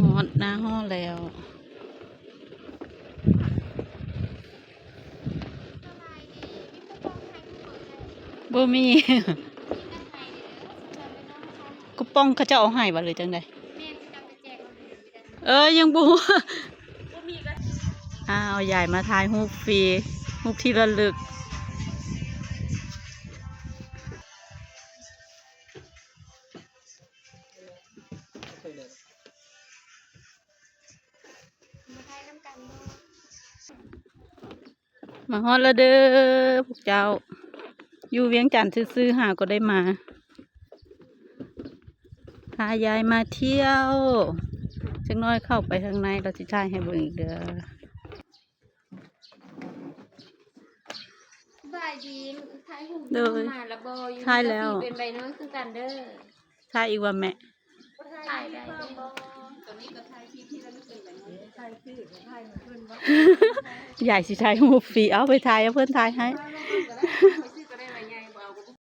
ຮອດໜ້າຫໍແລ້ວ. ບໍ່ມີ. ຄູປອງເຂົາເຈົ້າເອົາໃຫ້ບໍ່ ຫຼືຈັ່ງໃດ? ເອີ ຍັງບໍ່ຮູ້. ອ້າວ ຍາຍມາຖ່າຍຮູບຟຣີ ຮູບທີ່ລະລຶກ. ມາຮອດແລ້ວເດີພວກເຈົ້າ. ຢູ່ວຽງຈັນຊື່ໆ ຫາກໍໄດ້ມາ. ພາຍາຍມາທ່ຽວ. ຈັກໜ້ອຍເຂົ້າໄປທາງໃນ ລາວຊິຖ່າຍໃຫ້ເບິ່ງອີກເດີ. ສະບາຍດີ ຖ່າຍຮູບ ໂດຍ ມາລະບໍ່? ຢູ່ ຖ່າຍແລ້ວ ເປັນໃບນ້ອຍຄືກັນເດີ. ຖ່າຍອີກວ່າແມ່? ຖ່າຍໄດ້. ຍາຍຊິຖ່າຍຮູບຟຣີ ເອົາໄປຖ່າຍ ເອົາເພິ່ນຖ່າຍໃຫ້.